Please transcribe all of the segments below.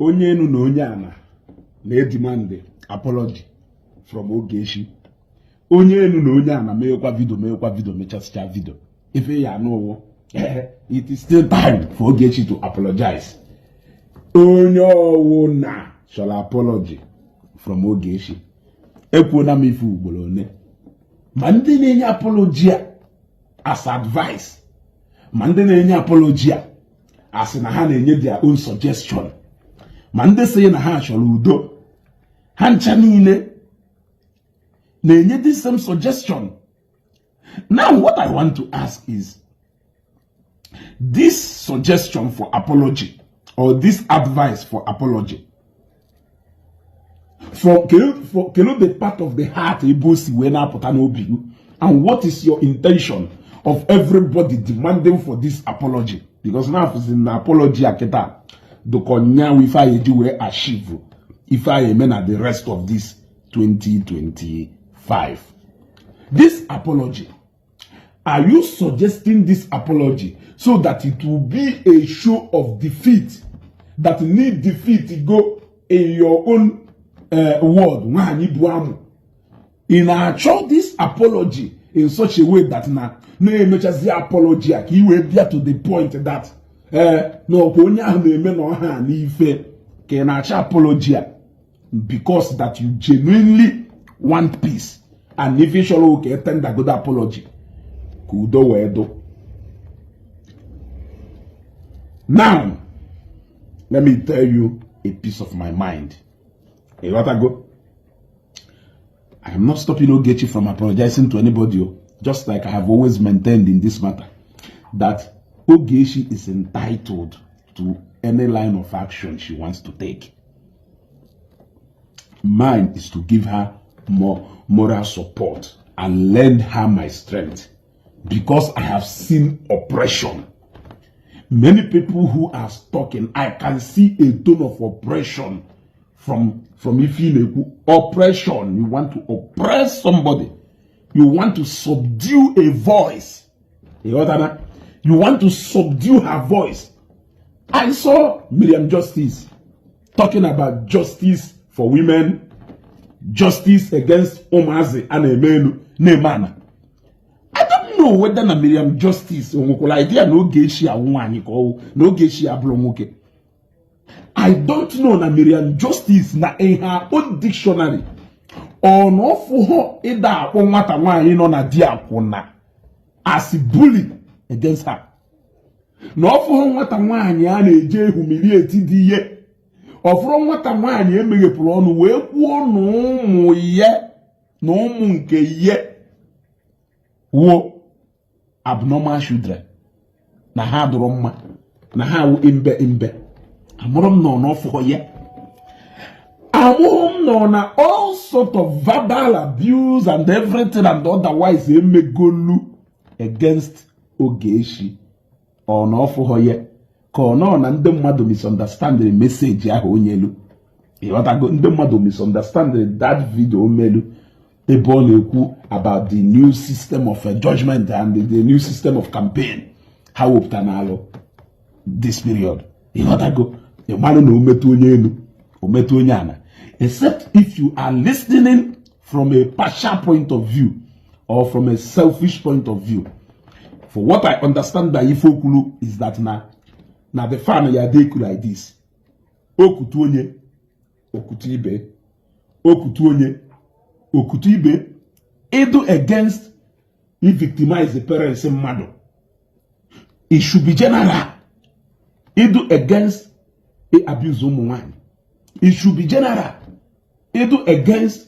Onye enu na onye ana na-edemand apology from Ogechi. Onye enu na onye ana meekwa video, meekwa video, mechasịcha video, ife ya anụ, it is still time for Ogechi to apologize. Onye ọwụ na chọrọ apology from Ogechi, ekwuona m ife ugboro one, ma ndị na-enye apology a as advice, ma ndị na-enye apology a asị na ha na-enye their own suggestion, ma ndị sị na ha chọrọ udo, ha ncha niile na-enye this same suggestion. Now, what I want to ask is, this suggestion for apology or this advice for apology for kedu the part of the heart ebe o si wee na-apụta n'obi gị, and what is your intention of everybody demanding for this apology? Because now na apology a kịta dụkọnya ife anyị eji wee achieve ife anyị eme na the rest of this 2025. This apology, are you suggesting this apology so that it will be a show of defeat, that need defeat go in your own word, nwaanyị bụ amụ? Ị na-achọ this apology in such a way that na na-emechazi apology a ka i wee bịa to the point that ee na ọkwa onye ahụ na-eme na ọha n'ife, ka ị na-achọ apology a because that you genuinely want peace, and if ị chọrọ ka etendergodo apology ka udo wee do? Now, let me tell you a piece of my mind. Ịghọtago? I am not stopping Ogechi from apologizing to anybody, just like I have always maintained in this matter that Ogechi is entitled to any line of action she wants to take. Mine is to give her more moral support and lend her my strength, because I have seen oppression. Many people who are talking, I can see a tone of oppression from ife ị na-ekwu. Oppression. You want to oppress somebody. You want to subdue a voice. You? You want to subdue her voice. I saw Miriam Justice talking about justice for women, justice against ụmụazị a na-eme elu na-eme ana. I don't know whether na Miriam Justice o nwekwara idea na Ogechi awụ nwaanyị ka ọwụ na Ogechi abụrụ nwoke. I don't know na Miriam Justice na in her own dictionary ọ na ọfụhụ ịda akpọ nwata nwaanyị nọ na di akwụna as bully against her, na ọfụhụ nwata nwaanyị a na-eje humiliate dị ihe, ọfụrụ nwata nwaanyị emeghepụrụ ọnụ wee kwuo na ụmụ ya na ụmụ nke ihe wuo abnormal children, na ha dụrụ mma, na ha wụ imbe imbe. Amụrụ m nọ n'ọfụhụ ya, amụrụ m nọ na all sort of verbal abuse and everything and otherwise emegolu against Ogechi, ọ na ọfụhụ ya, ka ọ nọ na ndị mmadụ misunderstanding message ahụ onye elu. Ịghọtago? Ndị mmadụ misunderstanding that video melu ebe ọ na-ekwu about the new system of judgment and the new system of campaign ha wepụta n'alụ this period. Ịghọtago? Ịmalụ na o metụ onye elu, o metụ onye ana, except if you are listening from a partial point of view or from a selfish point of view. For what I understand by ife okwulu is that na the fan ya dey like this: okutu onye, okutu ibe, okutu onye, okutu ibe. Ịdụ against victimize the parents mmadụ, it should be general. Ịdụ against abuse ụmụ nwanyị, it should be general. Ịdụ against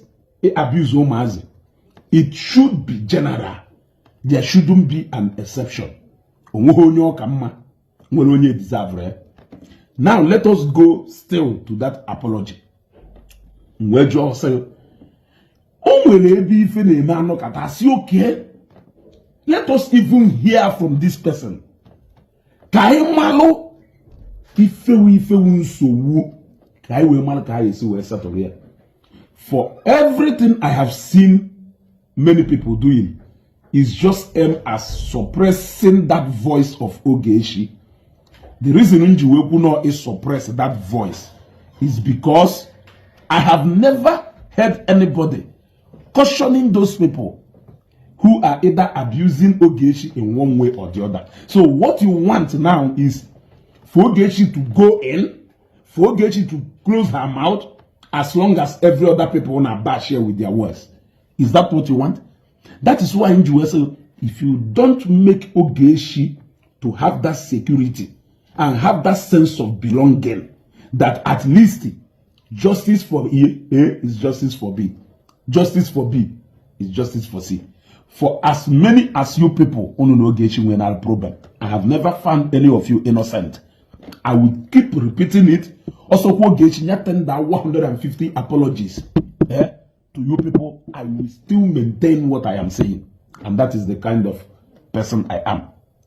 abuse ụmụazị, it should be general. There shouldn't be an exception. Onweghị onye ọka mma nwere onye deserve ya. Now, let us go still to that apology. Wee jụọ sị, o nwere ebe ife na-eme anụkata si, okay, let us even hear from this person ka anyị malụ ifewu ifewu nsogbu, ka anyị wee mara ka anyị esi wee settle ya. For everything I have seen many people doing is just aimed at suppressing that voice of Ogechi. The reason m ji wee kwu nọ is suppress that voice Is because I have never heard anybody cautioning those people who are either abusing Ogechi in one way or the other. So what you want now is for Ogechi to go in, for Ogechi to close her mouth, as long as every other people wanna bash her with their words. Is that what you want? That is why in USA, if you don't make Ogechi to have that security and have that sense of belonging, that at least justice for A is justice for B, justice for B is justice for C. For as many as you people unu na Ogechi nwere problem, I have never found any of you innocent. I will keep repeating it. Also, Ogechi ya tender 150 apologies, eh, to you people, I will still maintain what I am saying. And that is the kind of person I am.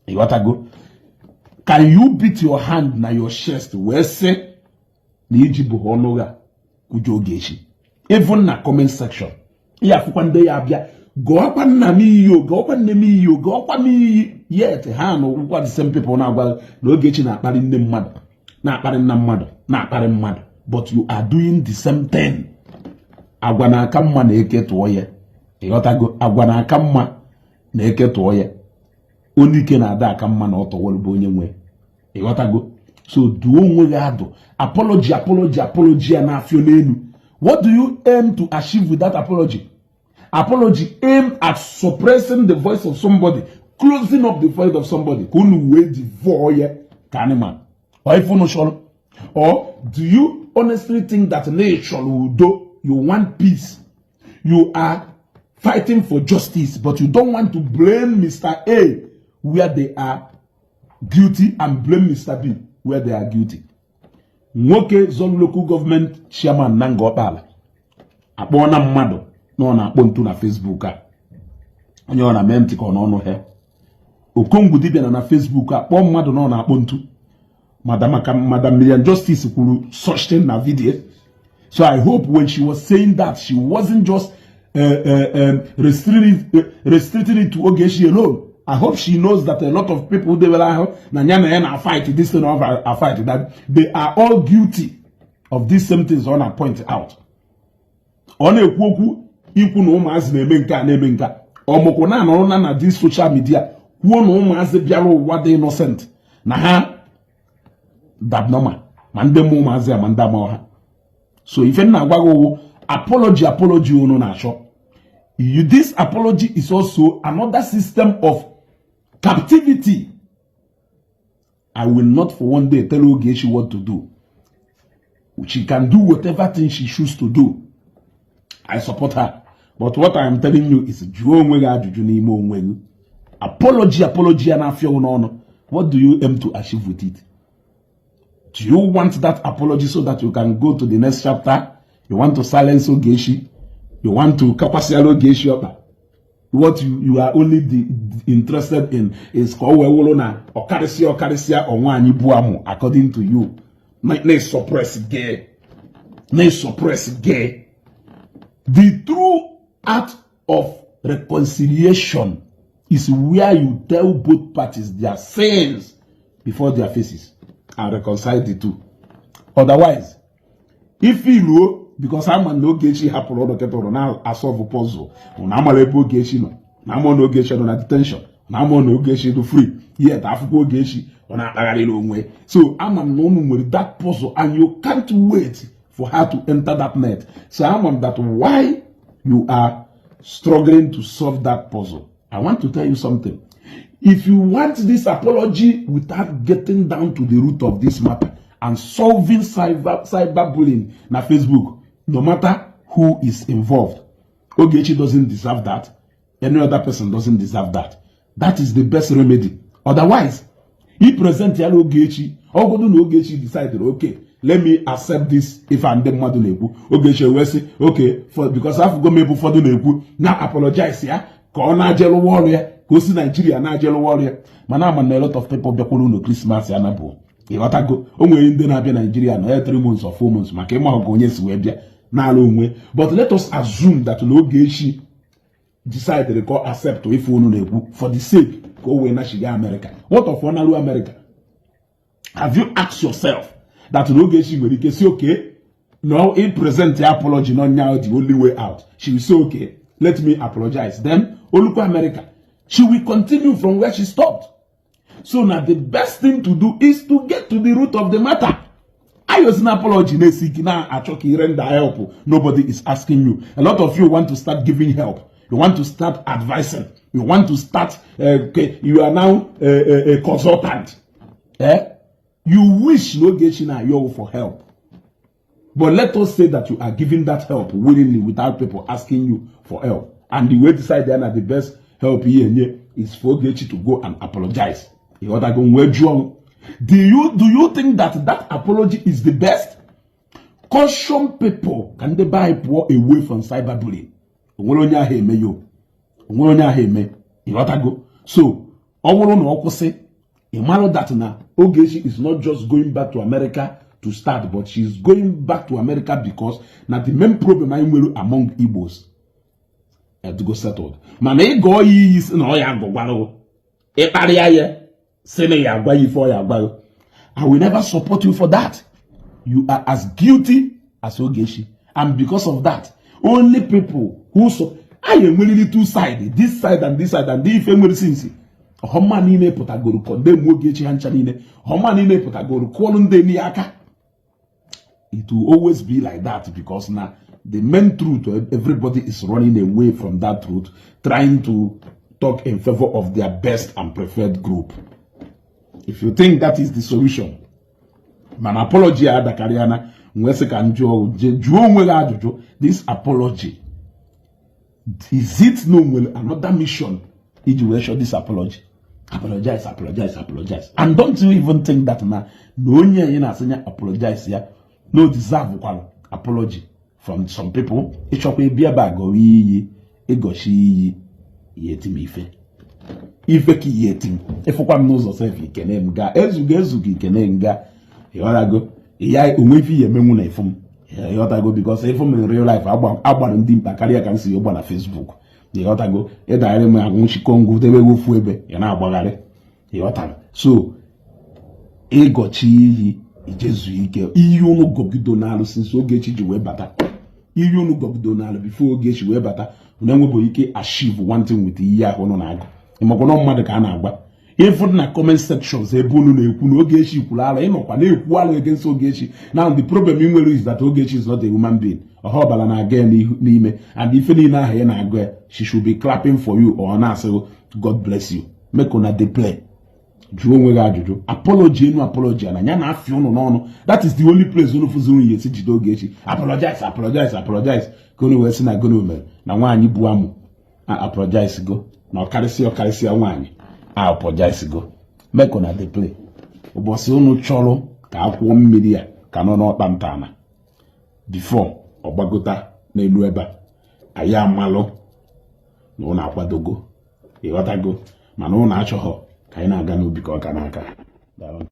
You got to go. Can you beat your hand na your chest wee sị na iji bụ ọnụ ga kwujọ Ogechi? Even na comment section, ya afụkwa ndị ya abịa gụọkwa nna m iyi o, gụọkwa nne m iyi o, gụọkwa m iyi, yet ha na ụgwọ the same people na-agwa na Ogechi na-akparị nne mmadụ, na-akparị nna mmadụ, na-akparị mmadụ, but you are doing the same thing. Agwa na-aka mma na eke tụọ ya. Ịghọtago? Agwa na-aka mma na eke tụọ ya. Onye ike na-ada aka mma na ọtọwelu bụ onye nwe. Ịghọtago? So duo onwe gị adụ. Apology, apology, apology ya na-afịọ n'elu, what do you aim to achieve with that apology? Apology aim at suppressing the voice of somebody, closing up the voice of somebody, ka unu wee devour ya ka animal, or if unu chọrọ. Or do you honestly think that na ị chọrọ udo, you want peace, you are fighting for justice, but you don't want to blame Mr. A where they are guilty and blame Mr. B where they are guilty? Nwoke zone local government chairman na Nga Ọkpala akpọọ na mmadụ na ọ na-akpọ ntu na Facebook a, onye ọ na-eme ntị ka ọ n'ọnụ ha. Okongwu dibịa na Facebook a kpọọ mmadụ na ọ na-akpọ ntu. Madam aka Madam Million Justice kwuru such thing na video. So I hope when she was saying that, she wasn't just restricting it to Ogechi alone. I hope she knows that a lot of people they will ahụ na ya na fight this thing of a fight, that they are all guilty of these same things ọ na point out. Ọ na-ekwu okwu ikwu na ụmụazị na-eme nke a, na-eme nke a. Ọmụkwụ na-anọrọ na this social media kwuo na ụmụazị bịara ụwa dị innocent, na ha dabnoma ma ndị mụ ụmụazị a ma ndị ama ha. So ife m na-agwa gị owu apology, apology unu na-achọ, you, this apology is also another system of captivity. I will not for one day tell Ogechi what to do. She can do whatever thing she choose to do. I support her. But what I am telling you is, jụọ onwe gị ajụjụ n'ime onwe gị. Apology, apology ya na-afịa n'ọnụ, what do you aim to achieve with it? Do you want that apology so that you can go to the next chapter? You want to silence Ogechi? You want to kakwasịala Ogechi ọkpa? What you are only interested in is ka ọ wee wụrụ na ọkarịsịa ọkarịsịa onwe anyị bụ amụ, according to you, na-suppress gay, na-suppress gay. The true act of reconciliation is where you tell both parties their sins before their faces and reconcile the two. Otherwise, if iluo, because ama na Ogechi hapụrụ ụlọ kịta ụrụ na-asolve puzzle na amara ebe Ogechi nọ, na ama na Ogechi nọ na detention, na ama na Ogechi dị free, yet afụkwa Ogechi ọ na-akpagharịrị onwe. So ama m na unu nwere that puzzle and you can't wait for her to enter that net. So ama m that why you are struggling to solve that puzzle. I want to tell you something. If you want this apology without getting down to the root of this matter and solving cyberbullying na Facebook, no matter who is involved, Ogechi doesn't deserve that. Any other person doesn't deserve that. That is the best remedy. Otherwise, he present ya na Ogechi, ọgọdụ na Ogechi decided, "Okay, let me accept this." Ife a ndị mmadụ na-ekwu, Ogechi wee sị, "Okay," for because afụgo m ebe ụfọdụ na-ekwu na apologize ya ka ọ na-ajelụwa ọrụ ya, ka o si Naijiria na-ajelụwa ọrụ ya. Mana ama na a lot of people bịakwara unu Christmas ya na bụ ịghọtago. O nwere ndị na-abịa Naijiria na ya 3 months or 4 months maka ịma ọgụ onye si wee bịa n'ala onwe. But let us assume that na Ogechi decided ka ọ accept ife unu na-ekwu for the sake ka o wee nachiga America. What of ọ naruo America? Have you asked yourself that na Ogechi nwere ike si, "Okay, No, he present the apology, not now the only way out. She will say, "Okay, let me apologize." Then olukwa America, she will continue from where she stopped. So now the best thing to do is to get to the root of the matter. Ayozina apology na-esi na-achọ ka render help. Nobody is asking you. A lot of you want to start giving help. You want to start advising. You want to start, okay, you are now a consultant. Eh? You wish na Ogechi na-ayọ for help. But let us say that you are giving that help willingly without people asking you for help. And the way decide then that the best help here is for Ogechi to go and apologize. Ịghọtago? Wee jụọ, do you think that that apology is the best? Caution people ka ndị be anyị pụọ away from cyberbullying. Onwere onye ahụ eme yo, onwere onye ahụ eme. Ịghọtago? So ọ bụrụ na ọ kwụsị, ị marụ that na Ogechi is not just going back to America to start, but she is going back to America because na the main problem anyị nwere among Igbos go settled. Mana ịgọ ya iyi si na ọ ya agụgwarụ, ịkparịa ya si na ya agwa ya ife ọ ya agwa, I will never support you for that. You are as guilty as Ogechi, and because of that, only people who so anyị enweriri two side, this side and this side, and ife nwere since ọhọmma niile pụtagoro condemn Ogechi, ha ncha niile, ọhọmma niile pụtagoro kụọlụ ndị enyi aka. It will always be like that because now the main truth, everybody is running away from that truth, trying to talk in favor of their best and preferred group. If you think that is the solution, mana apology a adakarịa nwee sị ka m jụọ, jụọ onwe gị ajụjụ: this apology, is it no nwere another mission iji wee show this apology? Apologize, apologize, apologize, and don't you even think that na onye anyị na-asị ya apologize ya no deserve kwalụ apology from some people? Ịchọkwa ịbịa ebe a gọwa iyi, ịgọchi iyi ya, eti m ife ife ka ihe eti m. Ịfụkwa m n'ụzọ sef, ikene m gaa ezugo ezugo, ikene m gaa. Ịghọtago? Ya onwe ife ihe emenwu na ịfụ m, ịghọtago? Because ịfụ m in real life, agbara ndị mkpa karịa ka m si gba na Facebook. Ịghọtago? Ịdagharị m anwụchikọ ngwụ debe ofu ebe ya na-agbagharị. Ịghọtara? So ịgọchi iyi, ijezu ike iyi unu gọgido n'alụ since Ogechi ji wee bata, iyi unu gọgido n'alụ before Ogechi wee bata, unu enwebụghị ike achieve one thing with iyi ahụ unu na-agụ. Ịmakwa na mmadụ ka a na-agba ịfụ na comment sections ebe unu na-ekwu na Ogechi kwuru alụ, ịnọkwa na-ekwu alụ against Ogechi. Now the problem ị nwere is that Ogechi is not a human being. Ọha ọbara na-aga ya n'ime, and ife niile ahụ ị na-agụ ya, she should be clapping for you or na-asị "God bless you." Make una dey play. Jụọ onwe gị ajụjụ: apology enu apology na ya na-afịa ụnụ n'ọnụ, that is the only place unu fụzi unu ya esi jide Ogechi. Apologize, apologize, apologize, ka unu wee sị na gịnị mere na nwaanyị bụ amụ a apologize go na ọkarịsịa ọkarịsịa nwaanyị a apologize go. Make una dey play. Ụbọchị unu chọrọ ka akwụọ mmiri a ka nọ n'ọkpa ntana before ọ gbagota n'elu ebe a, anyị amalụ na ụnụ akwadogo. Ịghọtago? Mana ụnụ achọghọ ka anyị na-aga n'ubi ka ọ ka n'aka. Daalụ.